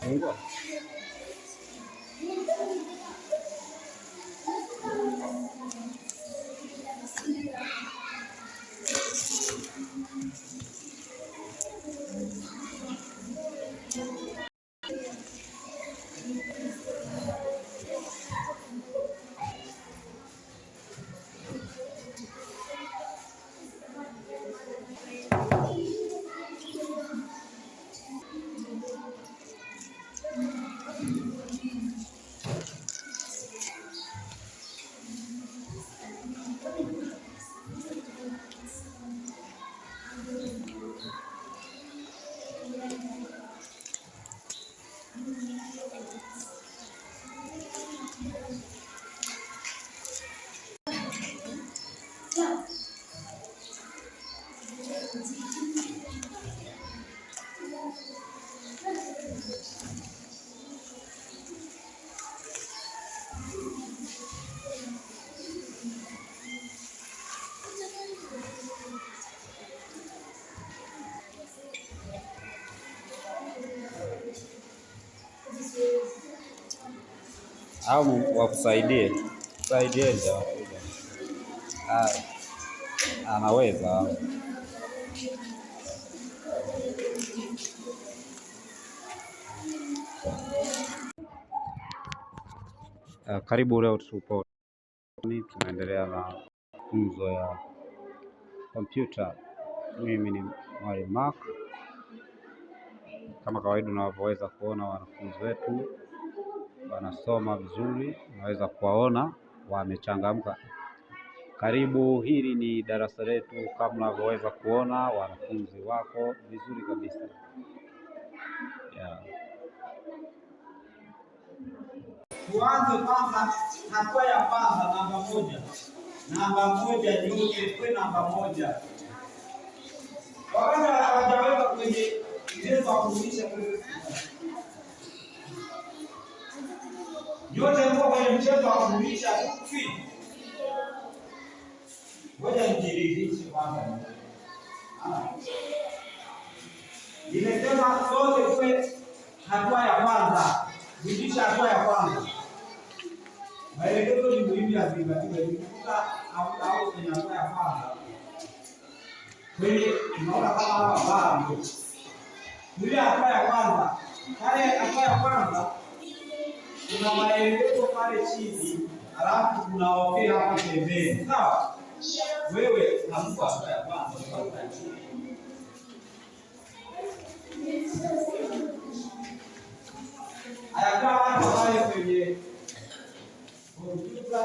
Fungua. Au wakusaidie saidie, anaweza. Karibu, leo tupo tunaendelea na funzo ya kompyuta. Mimi ni Mwalimu Mark. Kama kawaida unavyoweza kuona wanafunzi wetu wanasoma vizuri, unaweza kuwaona wamechangamka. Karibu, hili ni darasa letu, kama unavyoweza kuona wanafunzi wako vizuri kabisa, yeah. Tuanze kwanza, hatua ya kwanza, namba moja. Namba moja, nyote kwe namba moja. Wakati hawajaweka kwenye mchezo wa kurudisha, nyote mko kwenye mchezo wa kurudisha tufi. Ngoja nijiridhishe kwanza. Nimesema sote kwe hatua ya kwanza, rudisha hatua ya kwanza. Maelekezo ni muhimu yazingatiwe. Nikikuta au kwenye hatua ya kwanza kwenye unaona kama hapa bado ile hatua ya kwanza pale, hatua ya kwanza kuna maelekezo pale chini, alafu kuna okay hapo pembeni, sawa? Wewe hapo hatua ya kwanza ayakaa watu pale kwenye kompyuta.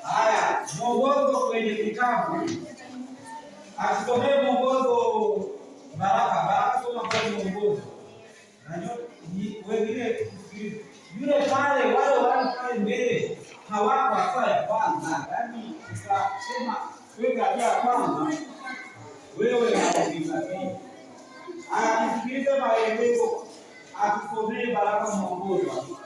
Haya, mwongozo kwenye kitabu asomee mwongozo Baraka. Baraka, soma kwa mwongozo na wengine yule pale, wale wale pale mbele hawako hatua ya kwanza. Yaani ukasema weka hatua ya kwanza, wewe hauzingatii. Akisikiliza maelezo, atusomee Baraka mwongozo.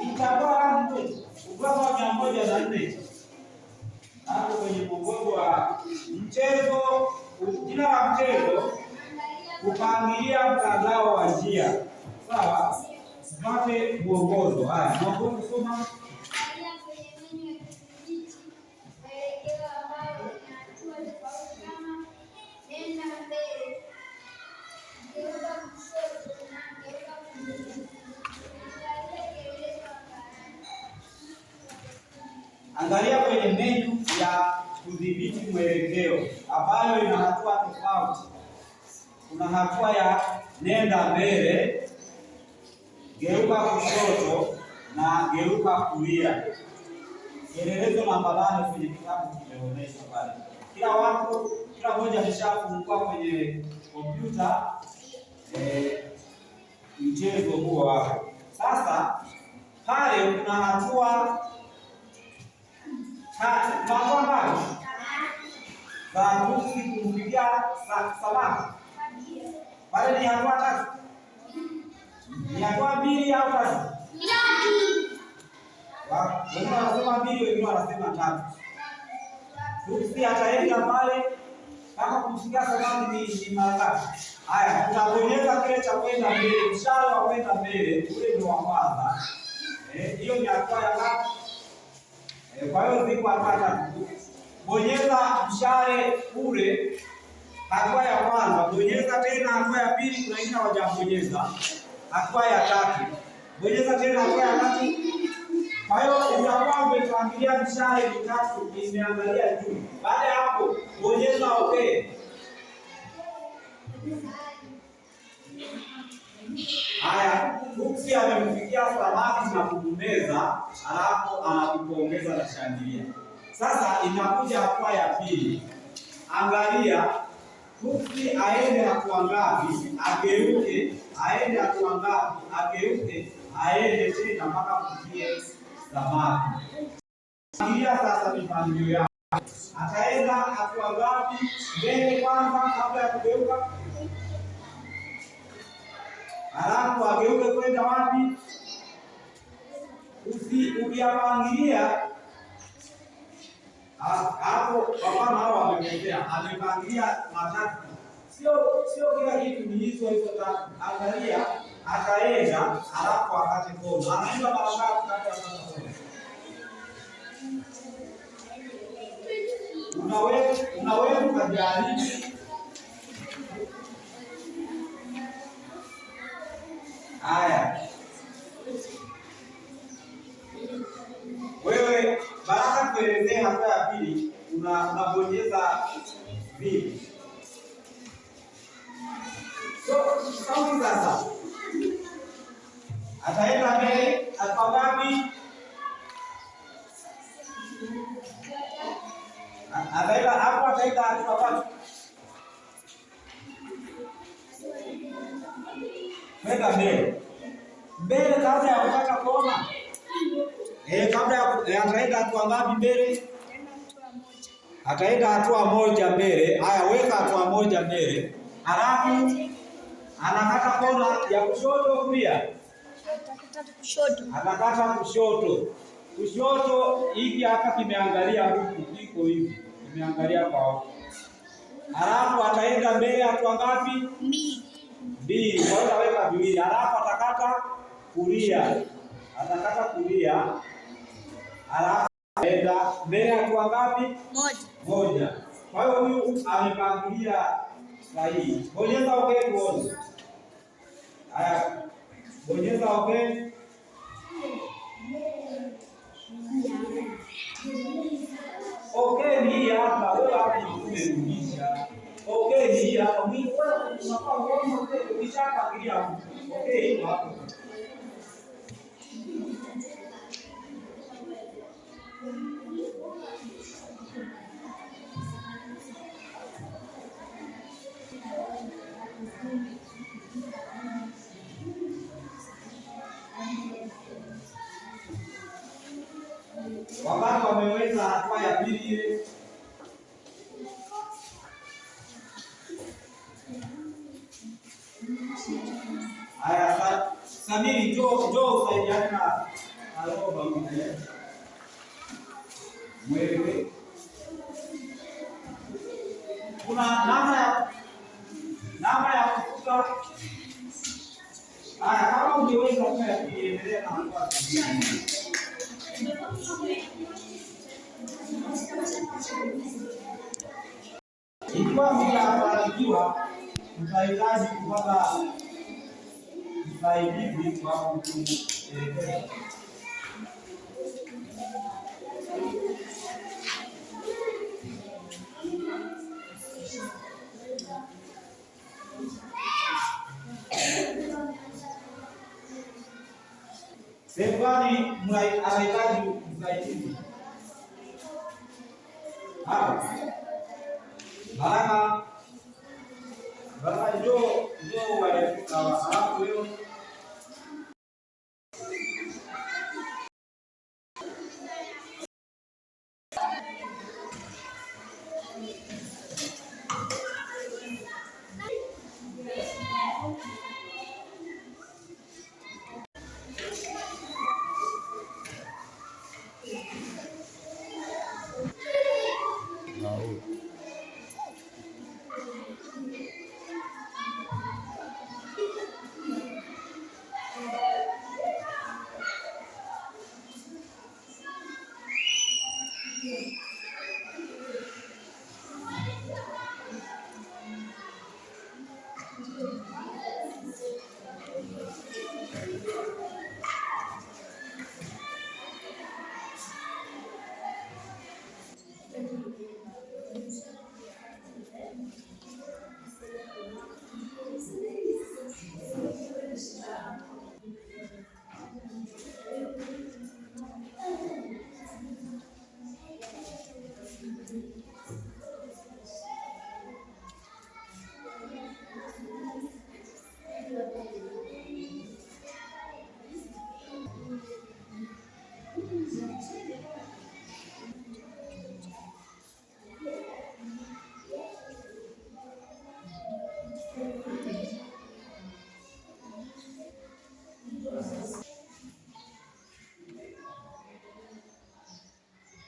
Itakuwa rangi ukurasa wa 104 hapo kwenye mwongozo wa mchezo, jina la mchezo kupangilia mtandao wa njia. Sawa, tupate mwongozo. Haya, mwongozo soma. Angalia kwenye menu ya kudhibiti mwelekeo ambayo ina hatua tofauti. Kuna hatua ya nenda mbele, geuka kushoto na geuka kulia. Kielelezo namba 8 kwenye kitabu kimeonyeshwa pale. Kila watu, kila mmoja ameshafungua kwenye kompyuta mchezo huo wako. Sasa pale kuna hatua tatu, kuna hatua ngapi za mbuzi kumfikia samaki? Pale ni hatua tatu, ni hatua mbili au tatu? Wengine wanasema mbili, wengine wanasema tatu. Tuksi ataenda pale mpaka kumfikia samaki ni mara ngapi? Haya, tutabonyeza kile cha kwenda mbele, mshale wa kwenda mbele ule ndio wa kwanza. Hiyo ni hatua ya ngapi? Kwa hiyo ziko hatua tatu. Bonyeza mshale ule, hatua ya kwanza. Bonyeza tena hatua ya pili, kuna wengine hawajabonyeza. Hatua ya tatu, bonyeza tena hatua ya tatu. Kwa hiyo utakuwa umepangilia mishale mitatu imeangalia juu. Baada ya hapo, bonyeza okay. Haya, Fuksi amemfikia samaki na kumumeza, alafu anakupongeza na shangilia. Sasa inakuja hatua ya pili. Angalia Fuksi aende hatua ngapi, ageuke, aende hatua ngapi, ageuke, aende tena mpaka kufikie samaki. Angalia sasa mipangilio yake. Ataenda hatua ngapi mbele kwanza kabla ya kugeuka? Halafu ageuke kwenda wapi? Ukiyapangilia hapo, kwa mfano hao wamepotea, amepangilia matatu, sio kila kitu ni hizo hizo tatu. Angalia, ataenda halafu akate kona, anaenda mara ngapi kabla ya kukata kona? Unaweza ukajaribu. Haya, wewe Baraka, tuelezee hatua ya pili, unabonyeza vipi? So sauti sasa, ataenda mbele hatua ngapi? Ataenda hapo, ataenda hatua ngapi? Kwenda mbele mbele, kabla ya kukata kona. Kabla ya ataenda hatua ngapi mbele? Ataenda hatua moja mbele. Haya, weka hatua moja mbele, halafu anakata kona ya kushoto kulia, anakata kushoto. Kushoto hiki hapa kimeangalia huku, kiko hivi kimeangalia kwa huku. Halafu ataenda mbele hatua ngapi? Mbili. Kwa hiyo ataweka viwili, halafu atakata kulia, atakata kulia, halafu ataenda mbele hatua ngapi? Moja. Kwa hiyo huyu amepangilia sahihi. Bonyeza okay tuone. Haya, bonyeza okay. Okay ni hii hapa, wewe hapa umerudisha. Okay ni hii hapa. Mimi wewe unakuwa uone okay, ukishapangilia huku. Okay hiyo hapo. Wakati wameweza hatua ya pili ile, haya Samiri, njoo usaidiane na Roba mwelewe. Kuna namna ya kufuta. Haya, kama ungeweza hatua ya pili, endelea na hatua zingine. Ikiwa mtafanikiwa, mtahitaji kupata msaidizi wa kutuelekeza. Sehemu gani anahitaji msaidizi? Hapa. Baraka, Baraka njoo, njoo waelekeza halafu wewe.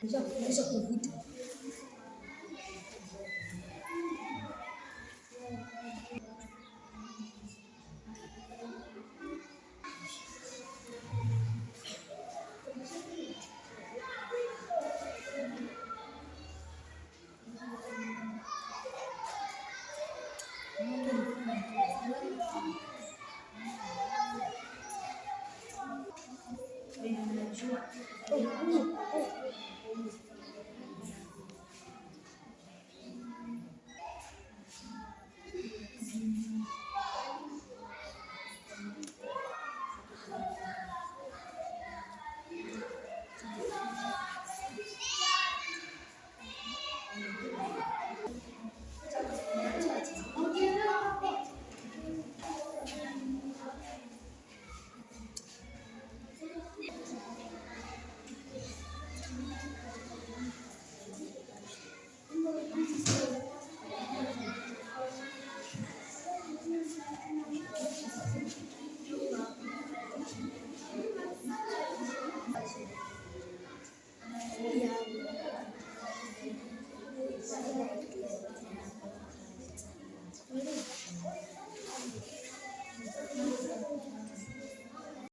Nisha kuvuta.